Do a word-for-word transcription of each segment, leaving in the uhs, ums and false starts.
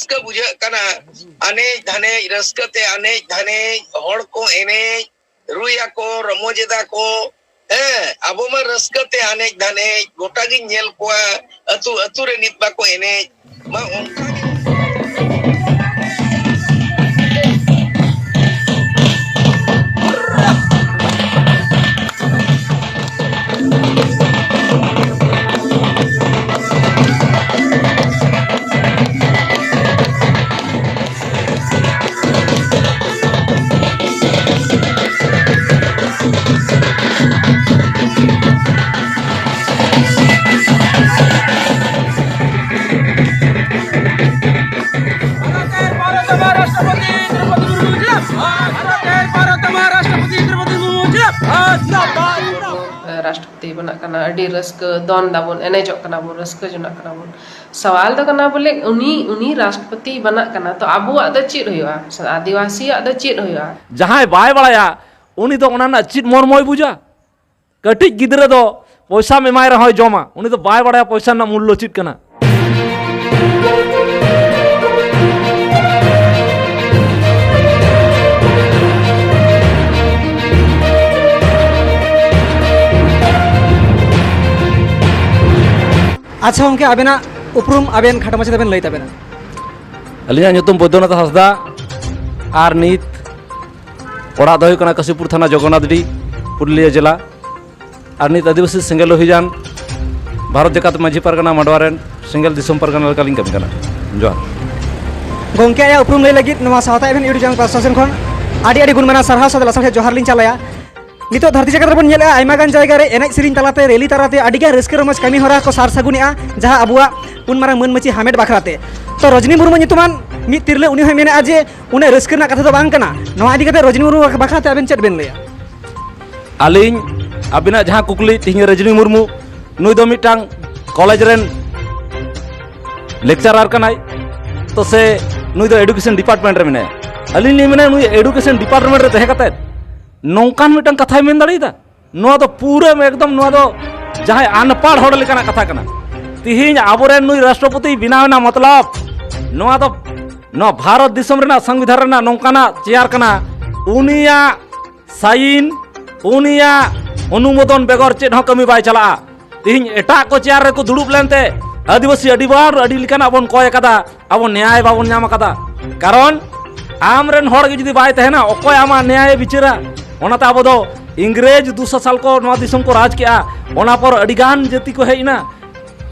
ᱨᱟᱹᱥᱠᱟᱹ ᱵᱩᱡᱷᱟᱹᱜ ᱠᱟᱱᱟ᱾ ᱟᱱᱮᱡ ᱫᱷᱟᱱᱮᱡ, ᱨᱟᱹᱥᱠᱟᱹ ᱛᱮ ᱟᱱᱮᱡ ᱫᱷᱟᱱᱮᱡ, ᱦᱚᱲ ᱠᱚ ᱮᱱᱮᱡ, ᱨᱩᱭᱟᱠᱚ, ᱨᱚᱢᱚᱡᱽ ᱮᱫᱟ ᱠᱚ᱾ ᱦᱮᱸ, ᱟᱵᱚ ᱢᱟ ᱨᱟᱹᱥᱠᱟᱹ ᱛᱮ ᱟᱱᱮᱡ ᱫᱷᱟᱱᱮᱡ, ᱜᱚᱴᱟ ᱜᱤᱧ ᱧᱮᱞ ᱠᱚᱣᱟ, ᱟᱹᱛᱩ ᱟᱹᱛᱩ ᱨᱮ ᱱᱤᱛ ᱵᱟᱠᱚ ᱮᱱᱮᱡ᱾ ᱢᱟ ᱚᱱᱠᱟ ᱜᱮ᱾ भारत के भारतम राष्ट्रपति द्रौपदी मुर्मू जिंदाबाद। भारत के भारतम राष्ट्रपति द्रौपदी मुर्मू जिंदाबाद। ᱨᱟᱥᱴᱨᱚᱯᱚᱛᱤ ᱵᱮᱱᱟᱜ ᱠᱟᱱᱟ, ᱟᱹᱰᱤ ᱨᱟᱹᱥᱠᱟᱹ, ᱫᱚᱱ ᱫᱟᱵᱚᱱ, ᱮᱱᱮᱡᱚᱜ ᱠᱟᱱᱟ ᱵᱚᱱ, ᱨᱟᱹᱥᱠᱟᱹ ᱡᱚᱱᱟᱜ ᱠᱟᱱᱟ ᱵᱚᱱ᱾ ᱥᱟᱣᱟᱞ ᱫᱚ ᱠᱟᱱᱟ ᱵᱚᱞᱮ ᱩᱱᱤ, ᱩᱱᱤ ᱨᱟᱥᱴᱨᱚᱯᱚᱛᱤ ᱵᱮᱱᱟᱜ ᱠᱟᱱᱟ, ᱛᱚ ᱟᱵᱚᱣᱟᱜ ᱫᱚ ᱪᱮᱫ ᱦᱩᱭᱩᱜᱼᱟ? ᱟᱹᱫᱤᱵᱟᱹᱥᱤᱭᱟᱜ ᱫᱚ ᱪᱮᱫ ᱦᱩᱭᱩᱜᱼᱟ? ᱡᱟᱦᱟᱸᱭ ᱵᱟᱭ ᱵᱟᱲᱟᱭᱟ, ᱩᱱᱤ ᱫᱚ ᱚᱱᱟ ᱨᱮᱱᱟᱜ ᱪᱮᱫ ᱢᱚᱨᱢᱚᱭ ᱵᱩᱡᱟ? ᱠᱟᱹᱴᱤᱡ ᱜᱤᱫᱽᱨᱟᱹ ᱫᱚ ᱯᱚᱭᱥᱟᱢ ᱮᱢᱟᱭ ᱨᱮᱦᱚᱸᱭ ᱡᱚᱢᱟ, ᱩᱱᱤ ᱫᱚ ᱵᱟᱭ ᱵᱟᱲᱟᱭᱟ ᱯᱚᱭᱥᱟ ᱨᱮᱱᱟᱜ ᱢᱩᱞᱞᱚ ᱪᱮᱫ ᱠᱟᱱᱟ᱾ ᱟᱪᱪᱷᱟ ᱜᱚᱢᱠᱮ, ᱟᱵᱮᱱᱟᱜ ᱩᱯᱨᱩᱢ ᱟᱵᱮᱱ ᱠᱷᱟᱴᱚ ᱢᱟᱪᱷᱟ ᱛᱮᱵᱮᱱ ᱞᱟᱹᱭ ᱛᱟᱵᱮᱱᱟ᱾ ᱟᱹᱞᱤᱧᱟᱜ ᱧᱩᱛᱩᱢ ᱵᱳᱭᱫᱚᱱᱟᱛᱷ ᱦᱟᱸᱥᱫᱟ, ᱟᱨ ᱱᱤᱛ ᱚᱲᱟᱜ ᱫᱚ ᱦᱩᱭᱩᱜ ᱠᱟᱱᱟ ᱠᱟᱥᱤᱯᱩᱨ ᱛᱷᱟᱱᱟ, ᱡᱚᱜᱚᱱᱱᱟᱛᱷᱰᱤ, ᱯᱩᱨᱩᱞᱤᱭᱟᱹ ᱡᱮᱞᱟ᱾ ᱟᱨ ᱱᱤᱛ ᱟᱹᱫᱤᱵᱟᱹᱥᱤ ᱥᱮᱸᱜᱮᱞ ᱚᱵᱷᱤᱡᱟᱱ ᱵᱷᱟᱨᱚᱛ ᱡᱟᱠᱟᱛ ᱢᱟᱹᱡᱷᱤ ᱯᱟᱨᱜᱟᱱᱟ ᱢᱟᱰᱣᱟ ᱨᱮᱱ ᱥᱮᱸᱜᱮᱞ ᱫᱤᱥᱚᱢ ᱯᱟᱨᱜᱟᱱᱟ ᱞᱮᱠᱟᱞᱤᱧ ᱠᱟᱹᱢᱤ ᱠᱟᱱᱟ᱾ ᱡᱚᱦᱟᱨ᱾ ᱜᱚᱢᱠᱮ, ᱟᱭᱟᱜ ᱩᱯᱨᱩᱢ ᱞᱟᱹᱭ ᱞᱟᱹᱜᱤᱫ ᱱᱚᱣᱟ ᱥᱟᱶᱛᱟ ᱮᱵᱷᱮᱱ YouTube ᱪᱮᱱᱮᱞ ᱯᱟᱦᱴᱟ ᱥᱮᱱ ᱠᱷᱚᱱ ᱟᱹᱰᱤ ᱟᱹᱰᱤ ᱜᱩᱱ ᱢᱟᱱᱟᱣ ᱥᱟᱨᱦᱟᱣ ᱥᱟᱶᱛᱮ ᱞᱟᱥᱟᱲᱦᱮᱫ ᱡᱚᱦᱟᱨ ᱞᱤᱧ ᱪᱟᱞᱟᱭᱟ᱾ ᱱᱤᱛᱚᱜ ᱫᱷᱟᱹᱨᱛᱤ ᱡᱟᱠᱟᱛ ᱨᱮᱵᱚᱱ ᱧᱮᱞᱮᱫᱼᱟ, ᱟᱭᱢᱟ ᱜᱟᱱ ᱡᱟᱭᱜᱟ ᱨᱮ ᱮᱱᱮᱡ ᱥᱮᱨᱮᱧ ᱛᱟᱞᱟᱛᱮ, ᱨᱮᱞᱤ ᱛᱟᱞᱟᱛᱮ ᱟᱹᱰᱤ ᱜᱟᱱ ᱨᱟᱹᱥᱠᱟᱹ ᱨᱚᱢᱚᱡᱽ ᱠᱟᱹᱢᱤ ᱦᱚᱨᱟ ᱠᱚ ᱥᱟᱨ ᱥᱟᱹᱜᱩᱱᱮᱫᱼᱟ, ᱡᱟᱦᱟᱸ ᱟᱵᱚᱣᱟᱜ ᱩᱱ ᱢᱟᱨᱟᱝ ᱢᱟᱹᱱ ᱢᱟᱹᱪᱤ ᱦᱟᱢᱮᱴ ᱵᱟᱠᱷᱨᱟ ᱛᱮ᱾ ᱛᱚ ᱨᱚᱡᱽᱱᱤ ᱢᱩᱨᱢᱩ ᱧᱩᱛᱩᱢᱟᱱ ᱢᱤᱫ ᱛᱤᱨᱞᱟᱹ, ᱩᱱᱤ ᱦᱚᱸᱭ ᱢᱮᱱᱮᱫᱼᱟ ᱡᱮ ᱩᱱᱟᱹᱜ ᱨᱟᱹᱥᱠᱟᱹ ᱨᱮᱱᱟᱜ ᱠᱟᱛᱷᱟ ᱫᱚ ᱵᱟᱝ ᱠᱟᱱᱟ᱾ ᱱᱚᱣᱟ ᱤᱫᱤ ᱠᱟᱛᱮ ᱨᱚᱡᱽᱱᱤ ᱢᱩᱨᱢᱩ ᱵᱟᱠᱷᱨᱟ ᱛᱮ ᱟᱵᱮᱱ ᱪᱮᱫ ᱵᱮᱱ ᱞᱟᱹᱭᱟ? ᱟᱹᱞᱤᱧ ᱟᱹᱵᱤᱱᱟᱜ ᱡᱟᱦᱟᱸ ᱠᱩᱠᱞᱤ, ᱛᱮᱦᱮᱧ ᱨᱚᱡᱽᱱᱤ ᱢᱩᱨᱢᱩ ᱱᱩᱭ ᱫᱚ ᱢᱤᱫᱴᱟᱝ ᱠᱚᱞᱮᱡᱽ ᱨᱮᱱ ᱞᱮᱠᱪᱟᱨᱟᱨ ᱠᱟᱱᱟᱭ, ᱛᱚ ᱥᱮ ᱱᱩᱭ ᱫᱚ ᱮᱰᱩᱠᱮᱥᱚᱱ ᱰᱤᱯᱟᱨᱴᱢᱮᱱᱴ ᱨᱮ ᱢᱮᱱᱟᱭᱟ᱾ ᱟᱹᱞᱤᱧ ᱞᱤᱧ ᱢᱮᱱᱟ, ᱱᱩᱭ ᱮᱰᱩᱠᱮᱥᱚᱱ ᱰᱤᱯᱟᱨᱴᱢᱮᱱᱴ ᱨᱮ ᱛᱟᱦᱮᱸ ᱠᱟᱛᱮᱫ ᱱᱚᱝᱠᱟᱱ ᱢᱤᱫᱴᱟᱝ ᱠᱟᱛᱷᱟᱭ ᱢᱮᱱ ᱫᱟᱲᱮᱭᱟᱫᱟ? ᱱᱚᱣᱟ ᱫᱚ ᱯᱩᱨᱟᱹ ᱮᱠᱫᱚᱢ, ᱱᱚᱣᱟ ᱫᱚ ᱡᱟᱦᱟᱸᱭ ᱟᱱᱯᱟᱲ ᱦᱚᱲ ᱞᱮᱠᱟᱱᱟᱜ ᱠᱟᱛᱷᱟ ᱠᱟᱱᱟ᱾ ᱛᱤᱦᱤᱧ ᱟᱵᱚᱨᱮᱱ ᱱᱩᱭ ᱨᱟᱥᱴᱨᱚᱯᱚᱛᱤ ᱵᱮᱱᱟᱣ ᱮᱱᱟ, ᱢᱚᱛᱞᱚᱵ ᱱᱚᱣᱟ ᱫᱚ, ᱱᱚᱣᱟ ᱵᱷᱟᱨᱚᱛ ᱫᱤᱥᱚᱢ ᱨᱮᱱᱟᱜ ᱥᱚᱝᱵᱤᱫᱷᱟᱱ ᱨᱮᱱᱟᱜ ᱱᱚᱝᱠᱟᱱᱟᱜ ᱪᱮᱭᱟᱨ ᱠᱟᱱᱟ, ᱩᱱᱤᱭᱟᱜ ᱥᱟᱭᱤᱱ, ᱩᱱᱤᱭᱟᱜ ᱚᱱᱩᱢᱳᱫᱚᱱ ᱵᱮᱜᱚᱨ ᱪᱮᱫ ᱦᱚᱸ ᱠᱟᱹᱢᱤ ᱵᱟᱭ ᱪᱟᱞᱟᱜᱼᱟ᱾ ᱛᱤᱦᱤᱧ ᱮᱴᱟᱜ ᱠᱚ ᱪᱮᱭᱟᱨ ᱨᱮᱠᱚ ᱫᱩᱲᱩᱵ ᱞᱮᱱᱛᱮ ᱟᱹᱫᱤᱵᱟᱹᱥᱤ ᱟᱹᱰᱤ ᱵᱟᱨ ᱟᱹᱰᱤ ᱞᱮᱠᱟᱱᱟᱜ ᱵᱚᱱ ᱠᱚᱭ ᱟᱠᱟᱫᱟ, ᱟᱵᱚ ᱱᱮᱭᱟᱭ ᱵᱟᱵᱚᱱ ᱧᱟᱢ ᱟᱠᱟᱫᱟ᱾ ᱠᱟᱨᱚᱱ ᱟᱢ ᱨᱮᱱ ᱦᱚᱲ ᱜᱮ ᱡᱩᱫᱤ ᱵᱟᱭ ᱛᱟᱦᱮᱱᱟ, ᱚᱠᱚᱭ ᱟᱢᱟᱜ ᱱᱮᱭᱟᱭᱮ ᱵᱤᱪᱟᱹᱨᱟ? ᱚᱱᱟᱛᱮ ᱟᱵᱚ ᱫᱚ ᱤᱝᱨᱮᱡᱽ ᱫᱩᱥᱚ ᱥᱟᱞ ᱠᱚ ᱱᱚᱣᱟ ᱫᱤᱥᱚᱢ ᱠᱚ ᱨᱟᱡᱽ ᱠᱮᱜᱼᱟ, ᱚᱱᱟ ᱯᱚᱨ ᱟᱹᱰᱤᱜᱟᱱ ᱡᱟᱹᱛᱤ ᱠᱚ ᱦᱮᱡ ᱮᱱᱟ,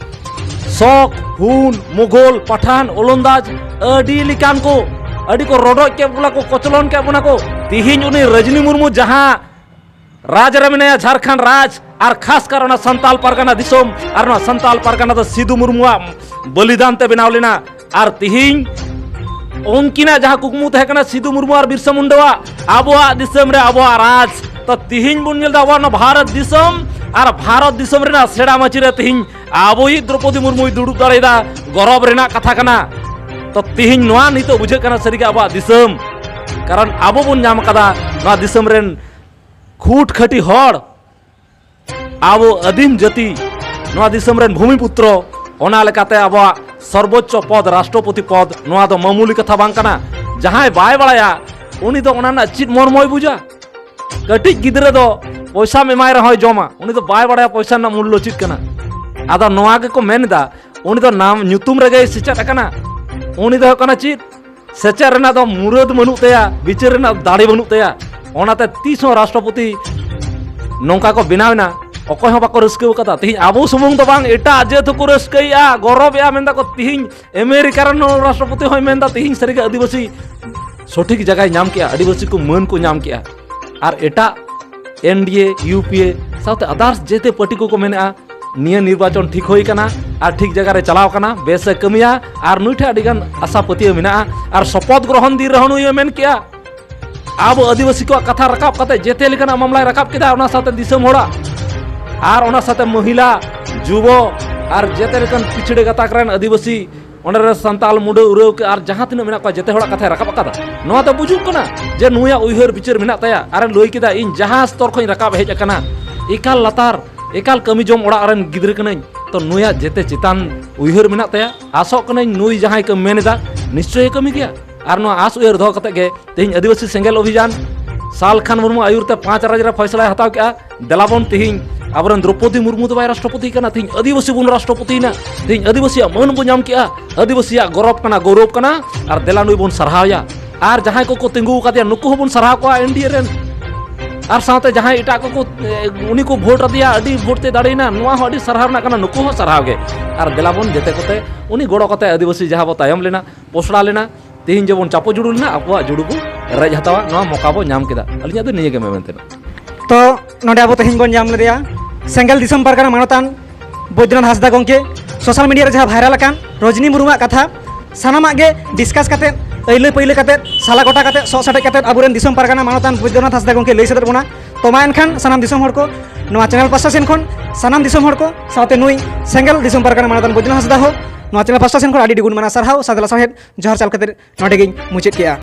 ᱥᱚᱠ, ᱦᱩᱱ, ᱢᱩᱜᱷᱚᱞ, ᱯᱟᱴᱷᱟᱱ, ᱳᱞᱚᱱᱫᱟᱡᱽ, ᱟᱹᱰᱤ ᱞᱮᱠᱟᱱ ᱠᱚ, ᱟᱹᱰᱤ ᱠᱚ ᱨᱚᱰᱚᱡ ᱠᱮᱫ ᱵᱚᱱᱟ ᱠᱚ, ᱠᱚᱪᱞᱚᱱ ᱠᱮᱫ ᱵᱚᱱᱟ ᱠᱚ᱾ ᱛᱤᱦᱤᱧ ᱩᱱᱤ ᱨᱟᱡᱽᱱᱤ ᱢᱩᱨᱢᱩ ᱡᱟᱦᱟᱸ ᱨᱟᱡᱽ ᱨᱮ ᱢᱮᱱᱟᱭᱟ, ᱡᱷᱟᱲᱠᱷᱚᱸᱰ ᱨᱟᱡᱽ, ᱟᱨ ᱠᱷᱟᱥ ᱠᱟᱨ ᱚᱱᱟ ᱥᱟᱱᱛᱟᱞ ᱯᱟᱨᱜᱟᱱᱟ ᱫᱤᱥᱚᱢ, ᱟᱨ ᱱᱚᱣᱟ ᱥᱟᱱᱛᱟᱞ ᱯᱟᱨᱜᱟᱱᱟ ᱫᱚ ᱥᱤᱫᱩ ᱢᱩᱨᱢᱩᱣᱟᱜ ᱵᱚᱞᱤᱫᱟᱱ ᱛᱮ ᱵᱮᱱᱟᱣ ᱞᱮᱱᱟ᱾ ᱟᱨ ᱛᱤᱦᱤᱧ ᱩᱱᱠᱤᱱᱟᱜ ᱡᱟᱦᱟᱸ ᱠᱩᱠᱢᱩ ᱛᱟᱦᱮᱸ ᱠᱟᱱᱟ ᱥᱤᱫᱩ ᱢᱩᱨᱢᱩ ᱟᱨ ᱵᱤᱨᱥᱟ ᱢᱩᱱᱰᱟᱣᱟᱜ, ᱟᱵᱚᱣᱟᱜ ᱫᱤᱥᱚᱢ ᱨᱮ ᱟᱵᱚᱣᱟᱜ ᱨᱟᱡᱽ, ᱛᱚ ᱛᱤᱦᱤᱧ ᱵᱚᱱ ᱧᱮᱞ ᱮᱫᱟ ᱟᱵᱚᱣᱟᱜ ᱱᱚᱣᱟ ᱵᱷᱟᱨᱚᱛ ᱫᱤᱥᱚᱢ, ᱟᱨ ᱵᱷᱟᱨᱚᱛ ᱫᱤᱥᱚᱢ ᱨᱮᱱᱟᱜ ᱥᱮᱬᱟ ᱢᱟᱹᱪᱤ ᱨᱮ ᱛᱤᱦᱤᱧ ᱟᱵᱚᱭᱤᱡ ᱫᱨᱚᱯᱚᱫᱤ ᱢᱩᱨᱢᱩᱭ ᱫᱩᱲᱩᱵ ᱫᱟᱲᱮᱭᱟᱫᱟ, ᱜᱚᱨᱚᱵ ᱨᱮᱱᱟᱜ ᱠᱟᱛᱷᱟ ᱠᱟᱱᱟ᱾ ᱛᱚ ᱛᱤᱦᱤᱧ ᱱᱚᱣᱟ ᱱᱤᱛᱚᱜ ᱵᱩᱡᱷᱟᱹᱜ ᱠᱟᱱᱟ ᱥᱟᱹᱨᱤᱜᱮ ᱟᱵᱚᱣᱟᱜ ᱫᱤᱥᱚᱢ, ᱠᱟᱨᱚᱱ ᱟᱵᱚ ᱵᱚᱱ ᱧᱟᱢ ᱟᱠᱟᱫᱟ ᱱᱚᱣᱟ ᱫᱤᱥᱚᱢ ᱨᱮᱱ ᱠᱷᱩᱴ ᱠᱷᱟᱹᱴᱤ ᱦᱚᱲ, ᱟᱵᱚ ᱟᱹᱫᱤᱢ ᱡᱟᱹᱛᱤ, ᱱᱚᱣᱟ ᱫᱤᱥᱚᱢ ᱨᱮᱱ ᱵᱷᱩᱢᱤ ᱯᱩᱛᱨᱚ᱾ ᱚᱱᱟ ᱞᱮᱠᱟᱛᱮ ᱟᱵᱚᱣᱟᱜ ᱥᱚᱨᱵᱳᱪᱪᱚ ᱯᱚᱫᱽ, ᱨᱟᱥᱴᱨᱚᱯᱚᱛᱤ ᱯᱚᱫᱽ, ᱱᱚᱣᱟ ᱫᱚ ᱢᱟᱢᱩᱞᱤ ᱠᱟᱛᱷᱟ ᱵᱟᱝ ᱠᱟᱱᱟ᱾ ᱡᱟᱦᱟᱸᱭ ᱵᱟᱭ ᱵᱟᱲᱟᱭᱟ, ᱩᱱᱤ ᱫᱚ ᱚᱱᱟ ᱨᱮᱱᱟᱜ ᱪᱮᱫ ᱢᱚᱨᱢᱚᱭ ᱵᱩᱡᱟ? ᱠᱟᱹᱴᱤᱡ ᱜᱤᱫᱽᱨᱟᱹ ᱫᱚ ᱯᱚᱭᱥᱟᱢ ᱮᱢᱟᱭ ᱨᱮᱦᱚᱸᱭ ᱡᱚᱢᱟ, ᱩᱱᱤ ᱫᱚ ᱵᱟᱭ ᱵᱟᱲᱟᱭᱟ ᱯᱚᱭᱥᱟ ᱨᱮᱱᱟᱜ ᱢᱩᱞᱞᱚ ᱪᱮᱫ ᱠᱟᱱᱟ᱾ ᱟᱫᱚ ᱱᱚᱣᱟ ᱜᱮᱠᱚ ᱢᱮᱱ ᱮᱫᱟ, ᱩᱱᱤ ᱫᱚ ᱱᱟᱢ ᱧᱩᱛᱩᱢ ᱨᱮᱜᱮᱭ ᱥᱮᱪᱮᱫ ᱟᱠᱟᱱᱟ᱾ ᱩᱱᱤ ᱫᱚ ᱦᱩᱭᱩᱜ ᱠᱟᱱᱟ ᱪᱮᱫ? ᱥᱮᱪᱮᱫ ᱨᱮᱱᱟᱜ ᱫᱚ ᱢᱩᱨᱟᱹᱫ ᱵᱟᱹᱱᱩᱜ ᱛᱟᱭᱟ, ᱵᱤᱪᱟᱹᱨ ᱨᱮᱱᱟᱜ ᱫᱟᱲᱮ ᱵᱟᱹᱱᱩᱜ ᱛᱟᱭᱟ᱾ ᱚᱱᱟᱛᱮ ᱛᱤᱥ ᱦᱚᱸ ᱨᱟᱥᱴᱨᱚᱯᱚᱛᱤ ᱱᱚᱝᱠᱟ ᱠᱚ ᱵᱮᱱᱟᱣ ᱮᱱᱟ, ᱚᱠᱚᱭ ᱦᱚᱸ ᱵᱟᱠᱚ ᱨᱟᱹᱥᱠᱟᱹ ᱟᱠᱟᱫᱟ᱾ ᱛᱤᱦᱤᱧ ᱟᱵᱚ ᱥᱩᱢᱩᱝ ᱫᱚ ᱵᱟᱝ, ᱮᱴᱟᱜ ᱡᱟᱹᱛ ᱦᱚᱸᱠᱚ ᱨᱟᱹᱥᱠᱟᱹᱭᱮᱫᱼᱟ, ᱜᱚᱨᱚᱵᱮᱜᱼᱟ, ᱢᱮᱱᱫᱟ ᱠᱚ ᱛᱤᱦᱤᱧ ᱟᱢᱮᱨᱤᱠᱟ ᱨᱮᱱ ᱦᱚᱸ ᱨᱟᱥᱴᱨᱚᱯᱚᱛᱤ ᱦᱚᱸᱭ ᱢᱮᱱᱫᱟ ᱛᱤᱦᱤᱧ ᱥᱟᱹᱨᱤᱜᱮ ᱟᱹᱫᱤᱵᱟᱹᱥᱤ ᱥᱚᱴᱷᱤᱠ ᱡᱟᱭᱜᱟᱭ ᱧᱟᱢ ᱠᱮᱜᱼᱟ, ᱟᱹᱫᱤᱵᱟᱹᱥᱤ ᱠᱚ ᱢᱟᱹᱱ ᱠᱚ ᱧᱟᱢ ᱠᱮᱜᱼᱟ᱾ ᱟᱨ ᱮᱴᱟᱜ ᱮᱱ ᱰᱤ ᱮ, ᱤᱭᱩ ᱯᱤ ᱮ ᱥᱟᱶᱛᱮ others ᱡᱮᱛᱮ ᱯᱟᱨᱴᱤ ᱠᱚᱠᱚ ᱢᱮᱱᱮᱜᱼᱟ, ᱱᱤᱭᱟᱹ ᱱᱤᱨᱵᱟᱪᱚᱱ ᱴᱷᱤᱠ ᱦᱩᱭ ᱠᱟᱱᱟ ᱟᱨ ᱴᱷᱤᱠ ᱡᱟᱭᱜᱟ ᱨᱮ ᱪᱟᱞᱟᱣ ᱠᱟᱱᱟ, ᱵᱮᱥ ᱮ ᱠᱟᱹᱢᱤᱭᱟ ᱟᱨ ᱱᱩᱭ ᱴᱷᱮᱱ ᱟᱹᱰᱤ ᱜᱟᱱ ᱟᱥᱟ ᱯᱟᱹᱛᱭᱟᱹᱣ ᱢᱮᱱᱟᱜᱼᱟ᱾ ᱟᱨ ᱥᱚᱯᱚᱛ ᱜᱨᱚᱦᱚᱱ ᱫᱤᱱ ᱨᱮᱦᱚᱸ ᱱᱩᱭ ᱮ ᱢᱮᱱ ᱠᱮᱜᱼᱟ, ᱟᱵᱚ ᱟᱹᱫᱤᱵᱟᱹᱥᱤ ᱠᱚᱣᱟᱜ ᱠᱟᱛᱷᱟ ᱨᱟᱠᱟᱵ ᱠᱟᱛᱮ ᱡᱮᱛᱮ ᱞᱮᱠᱟᱱᱟᱜ ᱢᱟᱢᱞᱟᱭ ᱨᱟᱠᱟᱵ ᱠᱮᱫᱟ, ᱚᱱᱟ ᱥᱟᱶᱛᱮ ᱫᱤᱥᱚᱢ ᱦᱚᱲᱟᱜ ᱟᱨ ᱚᱱᱟ ᱥᱟᱶᱛᱮ ᱢᱚᱦᱤᱞᱟ, ᱡᱩᱵᱚ ᱟᱨ ᱡᱮᱛᱮ ᱞᱮᱠᱟᱱ ᱯᱤᱪᱷᱲᱟᱹ ᱜᱟᱛᱟᱠ ᱨᱮᱱ ᱟᱹᱫᱤᱵᱟᱹᱥᱤ, ᱚᱸᱰᱮ ᱨᱮ ᱥᱟᱱᱛᱟᱞ, ᱢᱩᱰᱟᱹ, ᱩᱨᱟᱹᱣ ᱠᱚ ᱟᱨ ᱡᱟᱦᱟᱸ ᱛᱤᱱᱟᱹᱜ ᱢᱮᱱᱟᱜ ᱠᱚᱣᱟ, ᱡᱮᱛᱮ ᱦᱚᱲᱟᱜ ᱠᱟᱛᱷᱟᱭ ᱨᱟᱠᱟᱵ ᱟᱠᱟᱫᱟ᱾ ᱱᱚᱣᱟ ᱫᱚ ᱵᱩᱡᱩᱜ ᱠᱟᱱᱟ ᱡᱮ ᱱᱩᱭᱟᱜ ᱩᱭᱦᱟᱹᱨ ᱵᱤᱪᱟᱹᱨ ᱢᱮᱱᱟᱜ ᱛᱟᱭᱟ᱾ ᱟᱨᱮ ᱞᱟᱹᱭ ᱠᱮᱫᱟ, "ᱤᱧ ᱡᱟᱦᱟᱸ ᱥᱛᱚᱨ ᱠᱷᱚᱱ ᱤᱧ ᱨᱟᱠᱟᱵ ᱦᱮᱡ ᱟᱠᱟᱱᱟ, ᱮᱠᱟᱞ ᱞᱟᱛᱟᱨ, ᱮᱠᱟᱞ ᱠᱟᱹᱢᱤ ᱡᱚᱢ ᱚᱲᱟᱜ ᱨᱮᱱ ᱜᱤᱫᱽᱨᱟᱹ ᱠᱟᱹᱱᱟᱹᱧ, ᱛᱚ ᱱᱩᱭᱟᱜ ᱡᱮᱛᱮ ᱪᱮᱛᱟᱱ ᱩᱭᱦᱟᱹᱨ ᱢᱮᱱᱟᱜ ᱛᱟᱭᱟ᱾ ᱟᱥᱚᱜ ᱠᱟᱹᱱᱟᱹᱧ ᱱᱩᱭ ᱡᱟᱦᱟᱸᱭ ᱠᱚ ᱢᱮᱱ ᱮᱫᱟ, ᱱᱤᱥᱪᱚᱭ ᱠᱟᱹᱢᱤ ᱜᱮᱭᱟ᱾ ᱟᱨ ᱱᱚᱣᱟ ᱟᱥ ᱩᱭᱦᱟᱹᱨ ᱫᱚᱦᱚ ᱠᱟᱛᱮ ᱜᱮ ᱛᱮᱦᱮᱧ ᱟᱹᱫᱤᱵᱟᱹᱥᱤ ᱥᱮᱸᱜᱮᱞ ᱚᱵᱷᱤᱡᱟᱱ ᱥᱟᱞ ᱠᱷᱟᱱ ᱢᱩᱨᱢᱩ ᱟᱹᱭᱩᱨ ᱛᱮ ᱯᱟᱸᱪ ᱨᱟᱡᱽ ᱨᱮ ᱯᱷᱚᱭᱥᱞᱟᱭ ᱦᱟᱛᱟᱣ ᱠᱮᱜᱼᱟ᱾ ᱫᱮᱞᱟ ᱵᱚᱱ ᱛᱮᱦᱮᱧ ᱟᱵᱚᱨᱮᱱ ᱫᱨᱚᱯᱚᱫᱤ ᱢᱩᱨᱢᱩ ᱫᱚ ᱵᱟᱭ ᱨᱟᱥᱴᱨᱚᱯᱚᱛᱤ ᱠᱟᱱᱟ, ᱛᱮᱦᱮᱧ ᱟᱹᱫᱤᱵᱟᱹᱥᱤ ᱵᱚᱱ ᱨᱟᱥᱴᱨᱚᱯᱚᱛᱤᱭᱮᱱᱟ᱾ ᱛᱮᱦᱮᱧ ᱟᱹᱫᱤᱵᱟᱹᱥᱤᱭᱟᱜ ᱢᱟᱹᱱ ᱵᱚᱱ ᱧᱟᱢ ᱠᱮᱜᱼᱟ, ᱟᱹᱫᱤᱵᱟᱹᱥᱤᱭᱟᱜ ᱜᱚᱨᱚᱵᱽ ᱠᱟᱱᱟ, ᱜᱚᱨᱚᱵᱽ ᱠᱟᱱᱟ᱾ ᱟᱨ ᱫᱮᱞᱟ ᱱᱩᱭ ᱵᱚᱱ ᱥᱟᱨᱦᱟᱣᱭᱟ᱾ ᱟᱨ ᱡᱟᱦᱟᱸᱭ ᱠᱚᱠᱚ ᱛᱤᱸᱜᱩ ᱟᱠᱟᱫᱮᱭᱟ, ᱱᱩᱠᱩ ᱦᱚᱸᱵᱚᱱ ᱥᱟᱨᱦᱟᱣ ᱠᱚᱣᱟ, ᱮᱱᱰᱤᱮ ᱨᱮᱱ᱾ ᱟᱨ ᱥᱟᱶᱛᱮ ᱡᱟᱦᱟᱸᱭ ᱮᱴᱟᱜ ᱠᱚᱠᱚ, ᱮ, ᱩᱱᱤ ᱠᱚ ᱵᱷᱳᱴ ᱟᱫᱮᱭᱟ, ᱟᱹᱰᱤ ᱵᱷᱳᱴ ᱛᱮ ᱫᱟᱲᱮᱭᱮᱱᱟ, ᱱᱚᱣᱟ ᱦᱚᱸ ᱟᱹᱰᱤ ᱥᱟᱨᱦᱟᱣ ᱨᱮᱱᱟᱜ ᱠᱟᱱᱟ, ᱱᱩᱠᱩ ᱦᱚᱸ ᱥᱟᱨᱦᱟᱣ ᱜᱮ᱾ ᱟᱨ ᱫᱮᱞᱟ ᱵᱚᱱ ᱡᱮᱛᱮ ᱠᱚᱛᱮ ᱩᱱᱤ ᱜᱚᱲᱚ ᱠᱟᱛᱮ ᱟᱹᱫᱤᱵᱟᱹᱥᱤ ᱡᱟᱦᱟᱸ ᱵᱚ ᱛᱟᱭᱚᱢ ᱞᱮᱱᱟ, ᱯᱚᱥᱲᱟ ᱞᱮᱱᱟ, ᱛᱮᱦᱮᱧ ᱡᱮᱵᱚᱱ ᱪᱟᱯᱚ ᱡᱩᱲᱩ ᱞᱮᱱᱟ, ᱟᱵᱚᱣᱟᱜ ᱡᱩᱲᱩ ᱵᱚ ᱨᱮᱡ ᱦᱟᱛᱟᱣᱟ, ᱱᱚᱣᱟ ᱢᱚᱠᱟ ᱵᱚ ᱧᱟᱢ ᱠᱮᱫᱟ᱾ ᱟᱹᱞᱤᱧᱟᱜ ᱫᱚ ᱱᱤᱭᱟᱹ ᱜᱮ ᱢᱮᱢᱮᱱ ᱛᱮᱱᱟᱜ᱾ ᱛᱚ ᱱᱚᱰᱮ ᱟᱵᱚ ᱛᱮᱦᱮᱧ ᱵᱚᱱ ᱧᱟᱢ ᱞᱮᱫᱮᱭᱟ ᱥᱮᱸᱜᱮᱞ ᱫᱤᱥᱚᱢ ᱯᱟᱨᱜᱟᱱᱟ ᱢᱟᱱᱚᱛᱟᱱ ᱵᱳᱭᱫᱚᱱᱟᱛᱷ ᱦᱟᱸᱥᱫᱟ ᱜᱚᱢᱠᱮ᱾ ᱥᱳᱥᱟᱞ ᱢᱤᱰᱤᱭᱟ ᱨᱮ ᱡᱟᱦᱟᱸ ᱵᱷᱟᱭᱨᱟᱞ ᱟᱠᱟᱱ ᱨᱚᱡᱽᱱᱤ ᱢᱩᱨᱢᱩᱣᱟᱜ ᱠᱟᱛᱷᱟ, ᱥᱟᱱᱟᱢᱟᱜ ᱜᱮ ᱰᱤᱥᱠᱟᱥ ᱠᱟᱛᱮ, ᱟᱹᱭᱞᱟᱹ ᱯᱟᱹᱭᱞᱟᱹ ᱠᱟᱛᱮ, ᱥᱟᱞᱟ ᱜᱚᱴᱟ ᱠᱟᱛᱮ, ᱥᱚᱜ ᱥᱟᱴᱮᱡ ᱠᱟᱛᱮ ᱟᱵᱚᱨᱮᱱ ᱫᱤᱥᱚᱢ ᱯᱟᱨᱜᱟᱱᱟ ᱢᱟᱱᱚᱛᱟᱱ ᱵᱳᱭᱫᱚᱱᱟᱛᱷ ᱦᱟᱸᱥᱫᱟ ᱜᱚᱢᱠᱮ ᱞᱟᱹᱭ ᱥᱚᱫᱚᱨ ᱵᱚᱱᱟ᱾ ᱛᱚ ᱢᱟ ᱮᱱᱠᱷᱟᱱ ᱥᱟᱱᱟᱢ ᱫᱤᱥᱚᱢ ᱦᱚᱲ ᱠᱚ, ᱱᱚᱣᱟ ᱪᱮᱱᱮᱞ ᱯᱟᱥᱴᱟ ᱥᱮᱱ ᱠᱷᱚᱱ ᱥᱟᱱᱟᱢ ᱫᱤᱥᱚᱢ ᱦᱚᱲ ᱠᱚ ᱥᱟᱶᱛᱮ ᱱᱩᱭ ᱥᱮᱸᱜᱮᱞ ᱫᱤᱥᱚᱢ ᱯᱟᱨᱜᱟᱱᱟ ᱢᱟᱱᱚᱛᱟᱱ ᱵᱳᱭᱫᱚᱱᱟᱛᱷ ᱦᱟᱸᱥᱫᱟ ᱦᱚᱸ ᱱᱚᱣᱟ ᱪᱮᱱᱮᱞ ᱯᱟᱥᱴᱟ ᱥᱮᱱ ᱠᱷᱚᱱ ᱟᱹᱰᱤ ᱟᱹᱰᱤ ᱜᱩᱱ ᱢᱟᱱᱟᱣ ᱥᱟᱨᱦᱟᱣ ᱥᱟᱶᱛᱮ ᱞᱟᱥᱟᱲᱦᱮᱫ ᱡᱚᱦᱟᱨ ᱪᱟᱞ ᱠᱟᱛᱮ ᱱᱚᱰᱮ ᱜᱤᱧ ᱢᱩᱪᱟᱹᱫ ᱠᱮᱜᱼᱟ᱾